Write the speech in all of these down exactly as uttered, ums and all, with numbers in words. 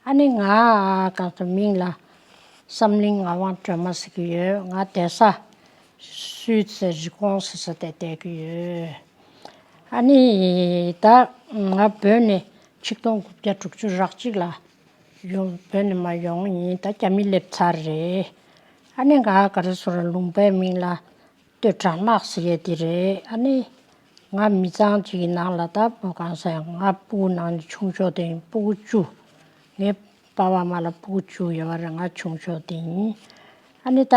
ཨ་ནི་ང་གང་དུ་མིང་ལ་བསམ་གླིང་ངག་དབང་སྒྲོལ་མ་ཟེར་གྱི་ཡོད། ང་བསྡད་ས་སུད་སི་རི་ཀོན་ཟེར་ས་དེ་བསྡད་ཀྱི་ཡོད། ཨ་ནི་ད་ང་བོད་ནས་ཆིག་སྟོང་དགུ་བརྒྱ་དྲུག་ཅུ་རག་གཅིག་ལ་ཡོང་བོད་ནས་མར་ཡོང་ཡིན། ད་རྒྱ་མི་སླེབས་ཚར་རེད། ཨ་ནི་ང་ག་རེ་ཟེར་ར་ལུང་པའི་མིང་ལ་སྟོད་བྲག་ནག་ཟེར་ཡས་དེ་རེད། ཨ་ནི་ང་མི་ཚང་གཅིག་གི་ནང་ལ་ད་བོད་གང་ཟེར་ང་སྤུ་གུ་ནང་ནས་ཆུང་ཤོས་དེ་ཡིན། སྤུ་གུ་བཅུ། ངའི་པ་ཕ་མ་ལ་སྤུ་གུ་བཅུ་ཡོད་རེད། ང་ཆུང་ཤོས་དེ་ཡིན། ཨ་ནི་ད་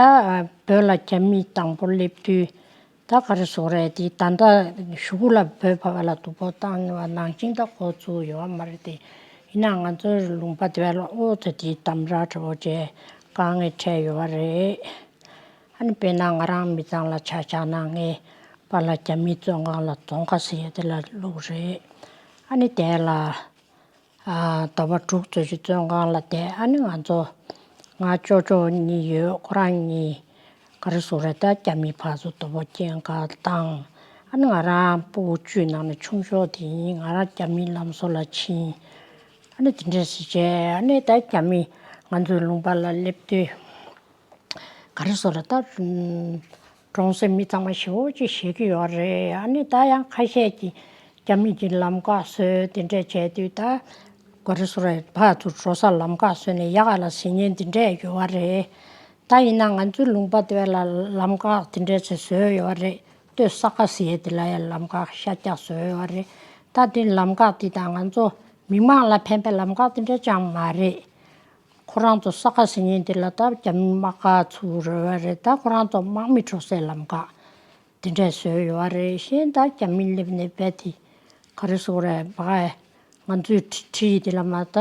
བོད་ལ་རྒྱ་མི་དང་པོ་སླེབས་དུས་ད་ག་རེ་ཟེར་རེད། དེ་ད་ལྟ་གཞུག་གུ་ལ་བོད་ཕ་བ་ལ་སྡུག་པོ་བཏང་བ་ནང་བཞིན་ད་འགོ་བཙུགས་ཡོད་མ་རེད་དེ། ཡིན་ནའང་ང་ཚོའི་ལུང་པ་དེ་བས་ལ་ཨོ་ཚོ་དེའི་འདམ་ར་འདྲ་བོ་བྱས་དཀའ་ངལ་འཕྲད་ཡོད་རེད། ཨ་ནི་དཔེར་ན་ང་རང་མི་ཚང་ལ་ཆ་བཞག་ན་ངའི་པཱ་ལགས་རྒྱ་མིའི་བཙོན་ཁང་ལ་རྫོང་ཁ་ཟེར་ཡས་དེ་ལ་བླུགས་རེད། ཨ་ནི་དེ་ལ་ཨ་ཟླ་བ་དྲུག་ཙམ་ཞིག་བཙོན་ཁང་ལ་བསྡད། ཨ་ནི་ང་ཚོ་ང་ཅོ་ཅོ་གཉིས་ཡོད། ཁོ་རང་གཉིས་ག་རེ་ཟེར་རེད། ད་རྒྱ་མིའི་ཕར་ཚུར་དོ་པོ་རྐྱེན་ཁ་བཏང་། ཨ་ནི་ང་རང་སྤུ་གུ་བཅུའི་ནང་ནས་ཆུང་ཤོས་དེ་ཡིན། ང་རང་རྒྱ་མིའི་ལམ་བཟོ་ལ་ཕྱིན། ཨ་ནི་དེ་འདྲས་ཟེར་བྱས། ཨ་ནི་ད་རྒྱ་མི་ང་ཚོའི་ལུང་པ་ལ་སླེབས་དུས་ག་རེ་ཟེར་རེད། ད་གྲོང་གསེབ་མི་ཚང་མ་ཞེ་པོ་ཅིག་ཤེས་ཀྱི་ཡོད་རེད། ཨ་ནི་ད་ཡང་ཁ་ཤས་ཀྱིས་རྒྱ་མི་གྱི་ལམ་ཁ་བཟོས་དེ་འདྲས་བྱས་དུས་ད་ག་རེ་ཟེར་རེད། ཕར་ཚུར་འགྲོ་ས་ལམ་ཁ་བཟོས་ནས་ཡག་ག་ལ་ཟེར་མཁན་དེ་འདྲས་ཡོད་རེད། ད་ཡིན་ན་ང་ཚོའི་ལུང་པ་དེ་བས་ལ་ལམ་ཁ་དེ་འདྲས་ཚེ་བཟོས་ཡོད་རེད། སྟོད་ས་ཁ་ཟེར་ཡས་དེ་ལ་ཡང་ལམ་ཁ་ཤར་རྒྱག་བཟོས་ཡོད་རེད། ད་དེ་ལམ་ཁ་དེ་དང་ང་ཚོ་མི་མང་ལ་ཕན་པའི་ལམ་ཁ་དེ་འདྲས་ཅང་མ་རེད། ཁོ་རང་ཚོ་ས་ཁ་ཟེར་མཁན་དེ་ལ་ད་རྒྱ་མི་དམག་སྒར་ཚུགས་རེད་བ་རེད། ད་ཁོ་རང་ཚོ་དམག་མི་འགྲོ་སའི་ལམ་ཁ་དེ་འདྲས་བཟོས་ཡོད་བ་རེད། གཞན་ད་རྒྱ་མི་སླེབས་ནས་རྦད་དེ་ག་རེ་ཟེར་རེད། བ་ང་ཚོས་ཁྲི་ཁྲི་དེ་ལ་མ་ད་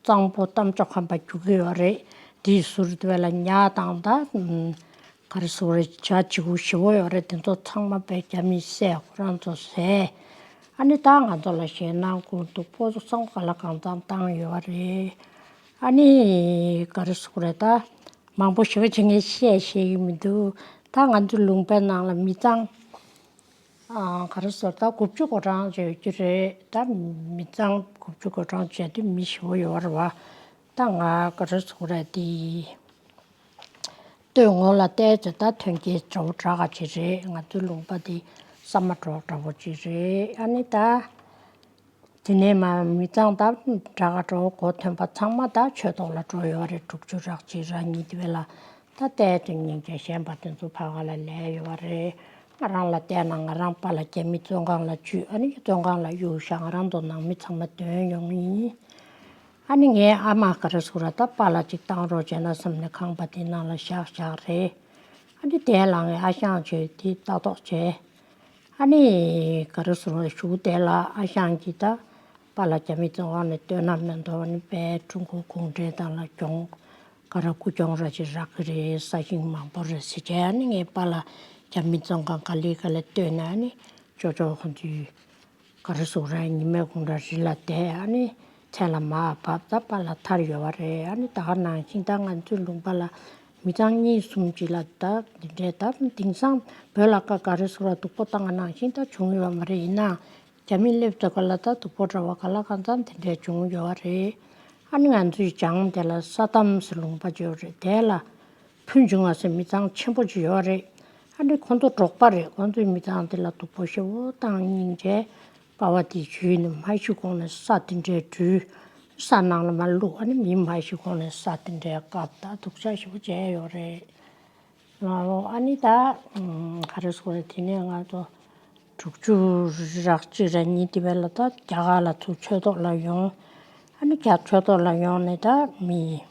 གཙང་པོ་གཏམ་ཅོག་ཁམས་པ་རྒྱུག་གི་ཡོད་རེད། དེའི་ཟུར་དེ་བ་ལ་ཉ་དང་ད་ག་རེ་ཟེར་རེད། བྱ་བྱིའུ་ཞེ་པོ་ཡོད་རེད། དེ་ཚོ་ཚང་མ་རྦད་རྒྱ་མིས་བསད། ཁོ་རང་ཚོ་བཟས། ཨ་ནི་ད་ང་ཚོ་ལ་ཞེད་སྣང་སྐུལ་འདུག་སྤུ་གུ་ཚོ་ག་ལ་གང་འཚམ་བཏང་ཡོད་རེད། ཨ་ནི་ག་རེ་ཟེར་རེད། ད་མང་པོ་ཞེ་པོ་ཅིག་ངས་བཤད་ཤེས་ཀྱི་མི་འདུག་ད་ང་ཚོའི་ལུང་པའི་ནང་ལ་མི་ཚང་ཨ་ག་རེ་ཟེར། ད་དགུ་བཅུ་གོ་གྲངས་ཅིག་ཡོད་ཀྱི་རེད། ད་མི་ཚང་དགུ་བཅུ་གོ་གྲངས་བྱས་དུས་མི་ཞེ་པོ་ཡོད་རེད་བ། ད་ང་ག་རེ་ཟེར་རེད། དེ་སྟོད་ངོས་ལ་བལྟས་ཚེ་ད་ཐོན་སྐྱེད་འདྲ་བོ་འདྲ་ག་ཅིག་རེད། ང་ཚོའི་ལུང་པ་དེ་ས་མ་གྲོག་འདྲ་བོ་ཅིག་རེད། ཨ་ནི་ད་དེ་ནས་མ་མི་ཚང་ད་འདྲ་ག་འདྲ་བོ་གོ་ཐོན་པ་ཚང་མ་ད་ཆོས་ཐོག་ལ་འགྲོ་ཡོད་རེད། དྲུག་ཅུ་རག་གཅིག་རག་གཉིས་དེ་བས་ལ་ད་བལྟས་དུས་སྙིང་རྗེ་ཞེན་པ་དེ་ཚོ་ཕ་ག་ལ་ལས་ཡོད་རེད། ང་རང་ལ་བལྟས་ན་ང་རང་པཱ་ལགས་རྒྱ་མི་བཙོན་ཁང་ལ་འཇུས། ཨ་ནི་བཙོན་ཁང་ལ་གཡུགས་བཞག་ང་རང་ཚོ་ནང་མི་ཚང་མ་འདོན་ཡོང་ཡིན། ཨ་ནི་ངའི་ཨ་མ་ག་རེ་ཟེར་ར། ད་པཱ་ལགས་ཅིག་བཏང་རོགས་བྱས་ན་བསམ་ནས་ཁང་པ་དེ་ནང་ལ་བཞག་བཞག་རེད། ཨ་ནི་དེ་ལ་ངའི་ཨ་ཞང་ཚོས་དེ་ལྟ་རྟོག་བྱས། ཨ་ནི་ག་རེ་ཟེར་ར། གཞུག་དེ་ལ་ཨ་ཞང་གིས་ད་པཱ་ལགས་རྒྱ་མི་བཙོན་ཁང་ནས་བཏོན་ན་མི་འདུག་ཨ་ནི་དཔེ་ཀྲུང་གོ་གུང་ཁྲན་ཏང་ལ་གྱོང་ག་རེ་སྐུ་གྱོང་ར་ཅིག་རག་གི་རེད། ས་ཞིང་མང་པོ་རེད་ཟེར་བྱས། ཨ་ནི་ངའི་པཱ་ལགས་རྒྱ་མི་བཙོན་ཁང་ག་ལེ་ག་ལེ་བཏོན་ནས། ཨ་ནི་ཅོ་ཅོ་ཁོང་ཚོའི་ག་རེ་ཟེར་ར། ཉི་མའི་དགུང་གྲངས་རི་ལ་བསྡད། ཨ་ནི་མཚན་ལ་མར་བབས། ད་པཱ་ལགས་ཐར་ཡོད་པ་རེད། ཨ་ནི་ད་ག་ནང་བཞིན་ད་ང་ཚོའི་ལུང་པ་ལ་མི་ཚང་གཉིས་གསུམ་ཅིག་ལ་ད་འདི་འདྲའི་ད་དེང་སང་བོད་ལ་ཀ་ག་རེ་ཟེར་ར། སྡུག་པོ་བཏང་བ་ནང་བཞིན་ད་བྱུང་ཡོད་མ་རེད། ཡིན་ནའང་རྒྱ་མི་སླེབས་དུས་ག་ལ་ད་སྡུག་པོ་འདྲ་བ་ག་ལ་གང་འཚམ་དེ་འདྲའི་བྱུང་ཡོད་པ་རེད། ཨ་ནི་ང་ཚོའི་བྱང་དེ་ལ་ས་དམ་ཟེར་ལུང་པ་ཅིག་ཡོད་རེད། དེ་ལ་ཕུན་ཆུང་བ་ཟེར་མི་ཚང་ཆེན་པོ་ཅིག་ཡོད་རེད། ཨ་ནི་ཁོང་ཚོ་འབྲོག་པ་རེད། ཁོང་ཚོའི་མི་ཚང་དེ་ལ་སྡུག་པོ་ཞེ་པོ་བཏང་སྙིང་རྗེ། པ་ཕ་དེ་འཇུས་ནས་མ་གཞི་གོང་ནས་ས་དེ་འདྲའི་བྲུས། ས་ནང་ལ་མ་བླུགས། ཨ་ནི་མི་མ་གཞི་གོང་ནས་ས་དེ་འདྲའི་བཀབ། ད་སྡུག་ཅག་ཞེ་པོ་བྱས་ཡོད་རེད། ཨ་ནི་ད་ག་རེ་ཟེར་རེད། དེ་ནས་ང་ཚོ་དྲུག་ཅུ་རག་གཅིག་རག་གཉིས་དེ་བས་ལ་ད་རྒྱ་གར་ལ་ཚུར་ཆོས་ཐོག་ལ་ཡོང་། ཨ་ནི་རྒྱ་ཆོས་ཐོག་ལ་ཡོང་ནས་ད་མི་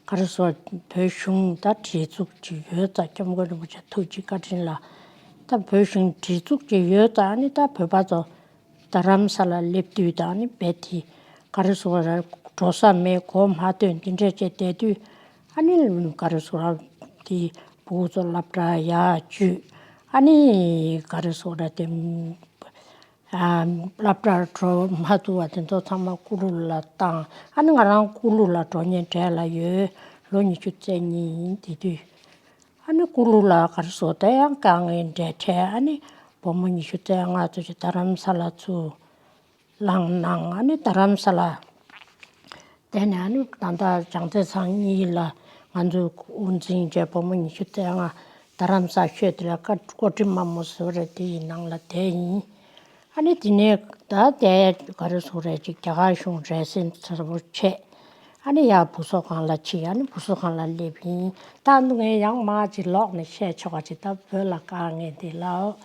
ག་རེ་ཟེར། བོད་གཞུང་ད་སྒྲིག་འཛུགས་ཅིག་ཡོད་ཙང་། སྐྱབས་མགོན་རིན་པོ་ཆེ་ཐུགས་རྗེ་བཀའ་དྲིན་ལ་ད་བོད་གཞུང་སྒྲིག་འཛུགས་ཅིག་ཡོད་ཙང་། ཨ་ནི་ད་བོད་པ་ཚོ་རྡ་རམ་ས་ལ་སླེབས་དུས་ད་ཨ་ནི་རྦད་དེ་ག་རེ་ཟེར་ར། འགྲོ་ས་མེད། གོ་མ་ཐོས། འདི་འདྲས་བྱས་བསྡད་དུས་ཨ་ནི་ག་རེ་ཟེར་ར། དེ་སྤུ་གུ་ཚོ་སློབ་གྲྭ་ཡར་བཅུག་ཨ་ནི་ག་རེ་ཟེར་ར། དེ་ཨ་སློབ་གྲྭར་འགྲོ་མ་ཐུབ་པ་དེ་ཚོ་ཚང་མ་ཀུ་ལུ་ལ་བཏང་། ཨ་ནི་ང་རང་ཀུ་ལུ་ལ་འགྲོ་མཁན་གྲས་ལ་ཡོད། ལོ་ཉི་ཤུ་རྩ་གཉིས་ཡིན། དེ་དུས་ཨ་ནི་ཀུ་ལུ་ལ་ག་རེ་ཟེར། ད་ཡང་དཀའ་ངལ་འདྲ་འཕྲད། ཨ་ནི་བུ་མོ་ཉི་ཤུ་རྩ་ལྔ་ཚོ་ཅིག་རྡ་རམ་ས་ལ་ཚུར་ལངས་གནང་། ཨ་ནི་རྡ་རམ་ས་ལ་ དེ་ནས་ཨ་ནི་ད་ལྟ་བྱང་བཙན་ཚང་གཉིས་ལ་ང་ཚོའི་དབུ་འཛིན་བྱས་བུ་མོ་ཉི་ཤུ་རྩ་ལྔ་རྡ་རམ་ས་ཤོད་དེ་ལ་བཀའ་བཀའ་ཁྲི་དམར་མོ་ཟེར་བ་རེད། དེ་ཡི་ནང་ལ་བསྡད་ཡིན། ཨ་ནི་དེ་ནས་ད་ལྟའི་ག་རེ་ཟེར་རེད་ཅིག་རྒྱ་གར་གཞུང་རེས་གཟན་ཚ་པོ་བྱས། ཨ་ནི་ཡར་བུ་གསོ་ཁང་ལ་ཕྱིན། ཨ་ནི་བུ་གསོ་ཁང་ལ་སླེབས་ཡིན། ད་ནུ་ངས་ཡང་མ་ཅིག་ལོག་ནས་བཤད་ཆོག་པ་ཅིག་ད་བོད་ལ་དཀའ་ངལ་འདི་ལའོ།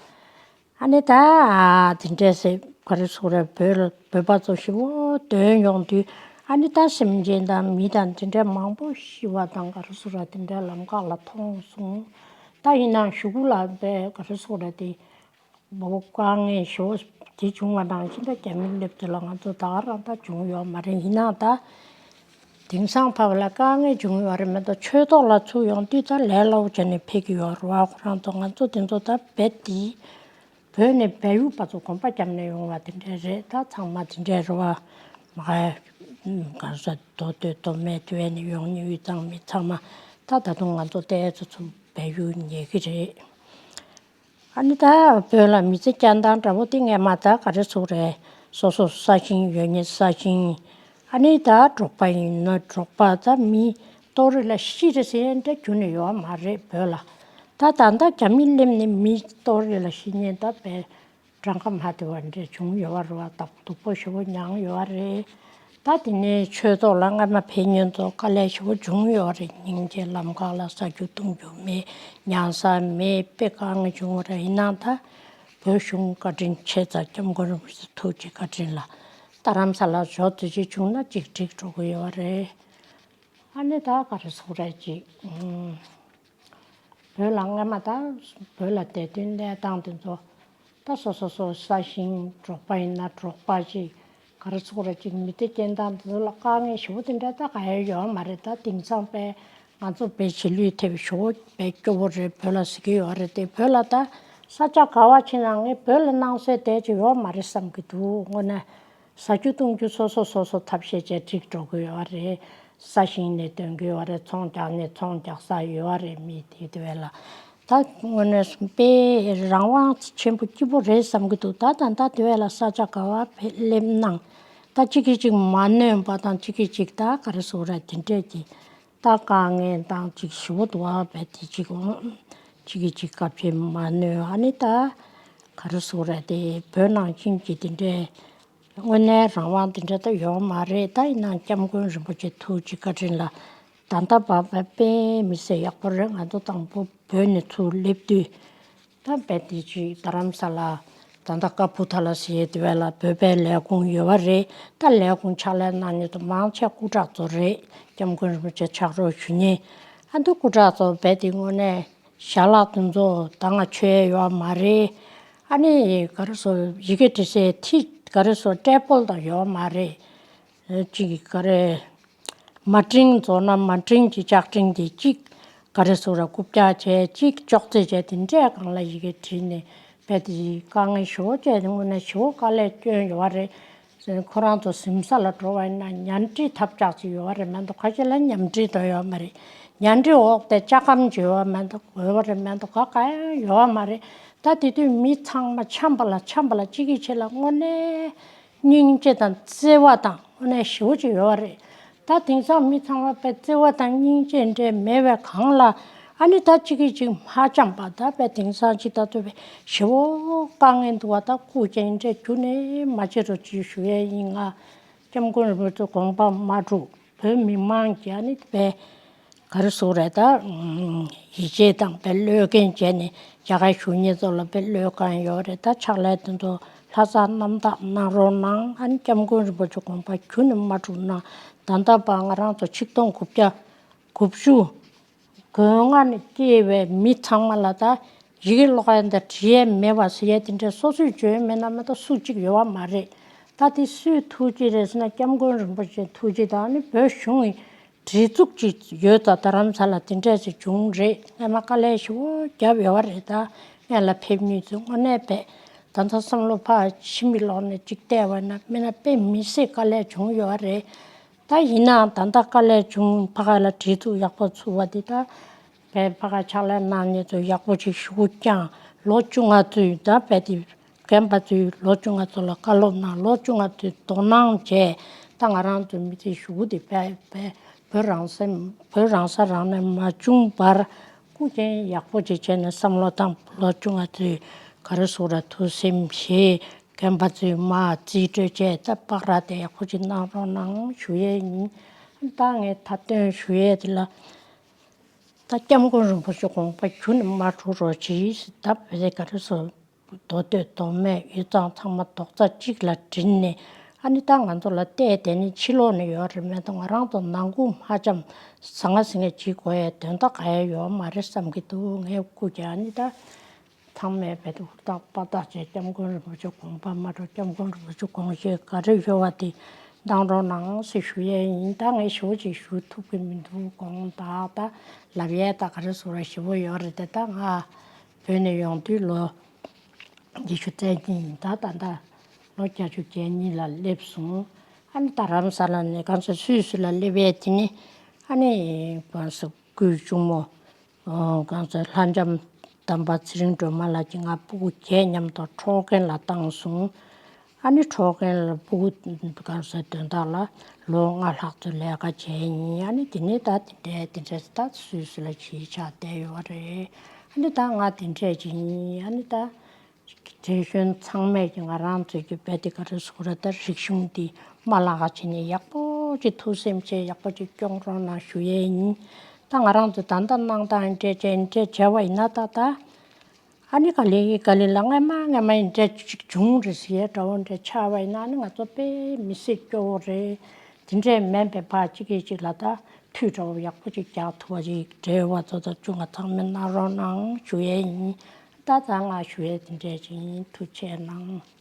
ཨ་ནི་ད་དེ་འདྲས་སེ་ག་རེ་ཟེར་རེད། བོད་ལ་བོད་པ་ཚོ་ཞེ་པོ་འདོན་ཡོང་དུས། ཨ་ནི་ད་སེམས་ཅན་དང་མི་དང་དེ་འདྲས་མང་པོ་ཤི་བ་དང་ག་རེ་ཟེར་རེད། དེ་འདྲས་ལམ་ཁ་ལ་མཐོང་སོང་། ད་ཡིན་ནའང་གཞུག་གུ་ལ་བས་ག་རེ་ཟེར་རེད། དེ་བོད་དཀའ་ངལ་ཞེ་པོ་དེ་བྱུང་བ་ནང་བཞིན་ད་རྒྱ་མི་སླེབས་དུས་ལ་ང་ཚོ་ད་ག་རང་ད་བྱུང་ཡོད་མ་རེད། ཡིན་ནའང་ད་དེང་སང་བར་ལ་དཀའ་ངལ་བྱུང་ཡོད་རེད་མ་གཏོགས། ཆོས་ཐོག་ལ་ཚུར་ཡོང་དུས་ད་ལས་སླ་པོ་བྱས་ནས་ཕེབས་ཀྱི་ཡོད་རེད་བ། ཁོ་རང་ཚོ་ང་ཚོ་དེ་ཚོ་ད་རྦད་དེ་བོད་ནས་བལ་ཡུལ་བར་དུ་གོམ་པ་བརྒྱབ་ནས་ཡོང་བ་དེ་འདྲས་རེད། ད་ཚང་མ་དེ་འདྲས་རེད་བ། མ་ག་ས་མདོ་སྟོད་མདོ་སྨད་དེ་བས་ནས་ཡོང་མཁན་དབུས་གཙང་མི་ཚང་མ་ད་ད་དུང་ང་ཚོ་ལྟའི་ཚོ་ཚོ་བལ་ཡུལ་ཉལ་གི་རེད། ཨ་ནི་ད་བོད་ལ་མི་ཚེ་བསྐྱལ་སྟངས་འདྲ་པོ་དེ་སྔས་མ་ད་ག་རེ་ཟེར་རེད། སོ་སོ་ས་ཞིང་ཡོད་མཁན་ས་ཞིང་། ཨ་ནི་ད་འབྲོག་པ་ཡིན་ན་འབྲོག་པ། ད་མི་ལྟོ་རི་ལ་ཤི་རེད་ཟེར་མཁན་འདྲ་ཁྱོན་ནས་ཡོད་མ་རེད་བོད་ལ། ད་ད་ལྟ་རྒྱ་མི་སླེབས་ནས་མི་ལྟོ་རི་ལ་ཤི་མཁན་ད་བས་གྲངས་ཀ་མ་བདེ་བ་འདྲ་བྱུང་ཡོད་པ་རེད་བ། ད་སྡུག་པོ་ཞེ་པོ་མྱངས་ཡོད་པ་རེད། ད་དེ་ནས་ཆོས་ཐོག་ལ་སྔ་མ་ཕེབས་མཁན་ཚོ་དཀའ་ལས་ཞེ་པོ་བྱུང་ཡོད་རེད། སྙིང་རྗེ། ལམ་ཁ་ལ་ཟ་རྒྱུ་འཐུང་རྒྱུ་མེད། ཉལ་ས་མེད། དཔེ་དཀའ་ངལ་བྱུང་བ་རེད། ཡིན་ནའང་ད་བོད་གཞུང་བཀའ་དྲིན་ཆེ་ཙང་། སྐྱབས་མགོན་རིན་པོ་ཆེ་ཐུགས་རྗེ་བཀའ་དྲིན་ལ་རྡ་རམ་ས་ལ་ཞོ་དེ་ཅིག་བྱུང་ན་ཅིག་འགྲིག་འགྲོ་གི་ཡོད་རེད། ཨ་ནི་ད་ག་རེ་ཟེར་རེད་ཅིག་བོད་ལ་སྔ་མ་ད་བོད་ལ་བསྡད་དུས་གནས་སྟངས་དེ་ཚོ་ད་སོ་སོ་སོ་ས་ཞིང་། འབྲོག་པ་ཡིན་ན་འབྲོག་པ་ཅིག་ག་རེ་ཟེར་རེད་ཅིག་མི་ཚེ་སྐྱེལ་སྟངས་དེ་ཚོ་ལ་དཀའ་ངལ་ཞེ་པོ་དེ་འདྲ་ད་ག་ཡང་ཡོད་མ་རེད། ད་དེང་སང་དཔེ་ང་ཚོ་དཔེ་རྗེས་ལུས་ཐེབས་ཞེ་པོ་དཔེ་སྐྱོ་པོ་རེད། བོད་ལ་ཟེར་གྱི་ཡོད་རེད་དེ། བོད་ལ་ད་ས་ཆ་ག་པར་ཕྱིན་ན་ངས་བོད་ལ་སྣང་ས་དེ་ཅིག་ཡོད་མ་རེད་བསམ་གྱི་འདུག་དངོས་གནས། ཟ་རྒྱུ་འཐུང་རྒྱུ་སོ་སོ་སོ་སོ་ཐབས་ཤེས་བྱས་འགྲིག་འགྲོ་གི་ཡོད་རེད། ས་ཞིང་ནས་འདོན་གི་ཡོད་རེད། ཚོང་རྒྱག་ནས་ཚོང་རྒྱག་ས་ཡོད་རེད། མི་དེ་དེ་བས་ལ་ད་དངོས་གནས་དཔེ་རང་དབང་ཆེན་པོ་སྐྱིད་པོ་རེད་བསམ་གི་འདུག་ད་ད་ད་དེ་བས་ལ་ས་ཆ་ག་པར་སླེབས་ནའང་ད་གཅིག་གིས་གཅིག་མ་གནོད་པ་དང་། གཅིག་གིས་གཅིག་ད་ག་རེ་ཟེར་རེད། དེ་འདྲས་ཀྱི་ད་དཀའ་ངལ་དང་ཅིག་ཞེ་པོ་འདུག་བ། བས་དེ་ཅིག་གཅིག་གིས་གཅིག་བཀའ་ཕྱིར་མ་གནོད། ཨ་ནི་ད་ག་རེ་ཟེར་རེད་དེ། བོད་ནང་བཞིན་གྱི་དེ་འདྲའི་དངོས་གནས་རང་དབང་དེ་འདྲ་ད་ཡོད་མ་རེད། ད་ཡིན་ནའང་སྐྱབས་མགོན་རིན་པོ་ཆེ་ཐུགས་རྗེ་བཀའ་དྲིན་ལ་ད་ལྟ་བར་དཔེ་མི་སྲིད་ཡག་པོ་རེད། ང་ཚོ་དང་པོ་བོད་ནས་ཚུར་སླེབས་དུས་ད་རྦད་དེ་ཅིག་རྡ་རམ་ས་ལ་ད་ལྟ་ཀ་བུ་ཐ་ལ་ཟེར་ཡས་དེ་བས་ལ་བོད་པའི་ལས་ཁུངས་ཡོད་པ་རེད། ད་ལས་ཁུངས་ཕྱག་ལས་གནང་མཁན་ཚོ་མང་ཆེ་སྐུ་དྲག་ཚོ་རེད། སྐྱབས་མགོན་རིན་པོ་ཆེ་ཕྱག་རོགས་ཞུ་མཁན། ཨ་འདི་སྐུ་དྲག་ཚོ་རྦད་དེ་དངོས་གནས་ཞལ་ལག་དེ་ཚོ་ད་ང་མཆོད་ཡས་ཡོད་མ་རེད། ཨ་ནི་ག་རེ་ཟེར། ཡི་གེ་འབྲི་སའི་ཐིག་ག་རེ་ཟེར། ཊེ་བལ་དང་ཡོད་མ་རེད། ཨ་གཅིག་ག་རེ་མ་འབྲིང་རྫོགས་ན་མ་འབྲིང་གི་ལྕགས་འབྲིང་དེ་གཅིག་ག་རེ་ཟེར་ར། རྐུབ་བཀྱག་བྱས། གཅིག་ཅོག་ཙེ་བྱས། དེ་འདྲའི་སྒང་ལ་ཡི་གེ་བྲིས་ནས་རྦད་དེ་དཀའ་ངལ་ཞེ་པོ་བྱས་ཏེ་དངོས་གནས་ཞེ་པོ་དཀའ་ལས་བསྐྱོན་ཡོད་རེད། ཁོ་རང་ཚོ་གཟིམ་ས་ལ་འགྲོ་བ་ཡིན་ན་ཉལ་ཁྲི་ཐབས་ཆག་ཅིག་ཡོད་རེད་མ་གཏོགས། ཁ་ཤས་ལ་ཉལ་ཁྲི་དང་ཡོད་མ་རེད། ཉལ་ཁྲི་འོག་དེ་ལྕགས་སྒམ་ཅིག་ཡོད་མ་གཏོགས། ཡོད་རེད་མ་གཏོགས་ག་ག་ཡང་ཡོད་མ་རེད། ད་དེ་དུས་མི་ཚང་མ་འཆམ་པ་ལ་འཆམ་པ་ལ་གཅིག་གིས་གཅིག་ལ་དངོས་གནས་སྙིང་རྗེ་དང་བརྩེ་བ་དང་དངོས་གནས་ཞེ་པོ་ཅིག་ཡོད་རེད། ད་དེང་སང་མི་ཚང་མ་དཔེ་བརྩེ་བ་དང་སྙིང་རྗེ་འདྲ་མེད་པའི་སྒང་ལ། ཨ་ནི་ད་གཅིག་གིས་གཅིག་མ་འཆམ་པ། ད་དཔེ་དེང་སང་ཅིག་ད་ལྟོས་པའི་ཞེ་པོ་དཀའ་ངལ་འདུག་བ། ད་སྐུ་མཁྱེན་འདྲ་རྒྱུན་ནས་མ་བརྗེད་རོགས་ཅིག་ཞུ་ཡས་ཡིན། ང་སྐྱབས་མགོན་རིན་པོ་ཆེ་དགོངས་པ་མ་འགྲུབ། བོད་མི་མང་གིས་ཨ་ནི་དཔེ་ག་རེ་ཟེར་རེད། ད་ཡིད་ཆེས་དང་དཔེ་བློས་འགེལ་བྱས་ནས་རྒྱ་གར་གཞོན་སྐྱེས་ཚོ་ལ་དཔེ་བློས་བཀང་ཡོད་རེད། ད་ཕྱག་ལས་དེ་ཚོ་ལྷ་ས་རྣམ་དག་གནང་རོགས་གནང་། ཨ་ནི་སྐྱབས་མགོན་རིན་པོ་ཆེ་དགོངས་པ་ཁྱོན་ནས་མ་འགྲུབ་ན། ད་ལྟ་བར་ང་རང་ཚོ་ཆིག་སྟོང་དགུ་བརྒྱ་དགུ་བཅུ་གོ་ལྔ་ནས་སྐྱེས་པའི་མི་ཚང་མ་ལ་ད་ཡི་གེ་ཀློག་ཡ་དང་འབྲི་ཡ་མེད་པ་ཟེར་ཡ་དེ་འདྲ་སོ་སོས་བརྗོད་མེད་ན་མ་གཏོགས་སུ་གཅིག་ཡོད་པ་མ་རེད། ད་དེ་སུའི་ཐུགས་རྗེ་རེད་ཟེར་ན། སྐྱབས་མགོན་རིན་པོ་ཆེའི་ཐུགས་རྗེ་དང་། ཨ་ནི་བོད་གཞུང་གི་སྒྲིག་འཛུགས་ཅིག་ཡོད་ཙང་རྡ་རམ་ས་ལ་དེ་འདྲས་ཅིག་བྱུང་རེད། སྔས་མ་དཀའ་ལས་ཞེ་པོ་བརྒྱབ་ཡོད་པ་རེད། ད་སྔོན་ལ་ཕེབས་མི་ཚོས་དངོས་གནས་དཔེ་ད་ལྟ་བསམ་བློ་ཕར་ཕྱི་མིག་ལོག་ནས་ཅིག་བལྟས་པ་ན་མིན་ན་དཔེ་མི་སྲིད་དཀའ་ལས་བྱུང་ཡོད་པ་རེད། ད་ཡིན་ནའང་ད་ལྟ་དཀའ་ལས་བྱུང་། ཕ་ག་ལ་སྒྲིག་འཛུགས་ཡག་པོ་ཚུགས་པ་འདི། ད་བས་ཕ་ག་ཕྱག་ལས་གནང་མཁན་ཚོ་ཡག་པོ་ཅིག་ཞུ་རྐྱང་། ལོ་བཅོ་ལྔ་ཚོས་ད་བས་དེ་རྒན་པ་ཚོས་ལོ་བཅོ་ལྔ་ཚོ་ལ་བཀའ་སློབ་གནང་། ལོ་བཅོ་ལྔ་ཚོས་དོ་སྣང་བྱས། ད་ང་རང་ཚོ་མི་ཚེ་གཞུག་གུ་དེ་བས་བས་བོད་རང་སེམས་བོད་རང་ས་རང་ནས་མ་བྱུང་བར་སྐུ་མཁྱེན་ཡག་པོ་ཅིག་བྱས་ནས་བསམ་བློ་བཏང་། ལོ་བཅོ་ལྔ་ཚོས་ག་རེ་ཟེར་ར་ཐུགས་སེམས་བཞེས། རྒན་པ་ཚོས་མ་རྩིས་སྤྲོད་བྱས་ད་བཀའ་ར་དེ་ཡག་པོ་ཅིག་གནང་རོགས་གནང་ཞུ་ཡས་ཡིན། ད་ངས་མཐའ་དོན་ཞུ་ཡས་དེ་ལ། ད་སྐྱབས་མགོན་རིན་པོ་ཆེ་དགོངས་པ་གཞུ་ནས་མ་གྲུབ་རོགས་གྱིས། ད་བོད་དེ་ག་རེ་ཟེར། མདོ་སྟོད་མདོ་སྨད་དབུས་གཙང་ཚང་མ་རྡོག་རྩ་གཅིག་ལ་དྲིལ་ནས། ཨ་ནི་ད་ང་ཚོ་ལ་བལྟས་བསྡད་ནི་ཕྱི་ལོགས་ནས་ཡོད་རེད་མེད་དོ། ང་རང་ཚོ་ནང་ཁུལ་མ་འཆམ་ཟང་ངེ་ཟིང་ངེ་བྱེད་དགོས་ཡས་དོན་དག་ག་ཡས་ཡོད་མ་རེད་བསམ་གྱི་འདུག་ངས་སྐུ་མཁྱེན་ཨ་ནི་ད། ཚང་མས་བལ་དུ་ཧུར་ཐག་པ་ཐག་བྱས། སྐྱབས་མགོན་རིན་པོ་ཆེ་དགོངས་པ་མ་གྲུབ། སྐྱབས་མགོན་རིན་པོ་ཆེ་དགོངས་བཞེད་ག་རེ་ཡོད་པ་དེ་གནང་རོགས་གནང་ཟེར་ཞུ་ཡས་ཡིན། ད་ངས་ཞེ་པོ་ཅིག་ཞུ་ཐུབ་ཀྱི་མི་འདུག་དགོངས་དག་ད་ལབ་ཡས་ད་ག་རེ་ཟེར་ར་ཞེ་པོ་ཡོད་རེད་དེ། ད་ང་བོད་ནས་ཡོང་དུས་ལོ་ཉི་ཤུ་རྩ་གཉིས་ཡིན། ད་ད་ད་ལོ་བརྒྱད་ཅུ་གྱ་གཉིས་ལ་སླེབས་སོང་། ཨ་ནི་རྡ་རམ་ས་ལ་ནས་གང་ཟེར་སུད་སི་ལ་སླེབས་ཡས་དེ་ནི་ཨ་ནི་གང་ཟེར་སྐུའི་གཅུང་མོ། ཨོ། གང་ཟེར་ལྷ་ལྕམ་དམ་པ་ཚེ་རིང་སྒྲོལ་མ་ལགས་ཀྱིས་ང་སྤུ་གུ་བརྒྱད་མཉམ་དུ་འཕྲོག་མཁན་ལ་བཏང་སོང་། ཨ་ནི་འཕྲོག་མཁན་ལ་སྤུ་གུ་གང་ཟེར་དོན་དག་ལ་ལོ་ལྔ་ལྷག་ཙམ་ལས་ཀ་བྱས་ཡིན། ཨ་ནི་དེ་ནས་ད་དེ་འདྲས་དེ་འདྲས་ད་སུད་སི་ལ་གཞིས་ཆགས་བསྡད་ཡོད་རེད། ཨ་ནི་ད་ང་དེ་འདྲས་ཅིག་ཡིན། ཨ་ནི་ད། རྒན་གཞོན་ཚང་མས་ཀྱི་ང་རང་ཚོའི་གི་བོད་དེ་ག་རེ་ཟེར་ར་ད་རིག་གཞུང་འདི་མ་བརླག་ག་བྱས་ནས་ཡག་པོ་ཅིག་ཐུགས་སེམས་བྱས་ཡག་པོ་ཅིག་སྐྱོང་རོགས་གནང་ཞུ་ཡས་ཡིན། ད་ང་རང་ཚོ་ད་ལྟ་གནང་སྟངས་འདྲས་བྱས་འདྲས་བྱས་པ་ཡིན་ན་ད་ད་ཨ་ནི་ག་ལེ་ག་ལེ་ལ་སྔ་མ་སྔ་མ་ཡིན་འདྲས་ཅིག་བྱུང་རེད་ཟེར་ཡས་འདྲ་བོ་འདྲས་ཆགས་པ་ཡིན་ན་ཨ་ནི་ང་ཚོ་དཔེ་མི་སྲིད་སྐྱོ་བོ་རེད། དེ་འདྲས་མིན་པའི་ཕར་གཅིག་གིས་གཅིག་ལ་ད་མཐུད་འདྲ་བོ་ཡག་པོ་ཅིག་རྒྱག་ཐུབ་པ་ཅིག་འབྲེལ་བ་ཚོ་ད་བཅུ་ང་ཚང་མས་གནང་རོགས་གནང་ཞུ་ཡས་ཡིན། ད་ད་ང་ཞུ་ཡས་དེ་འདྲས་ཅིག་ཡིན། ཐུགས་རྗེ་གནང་།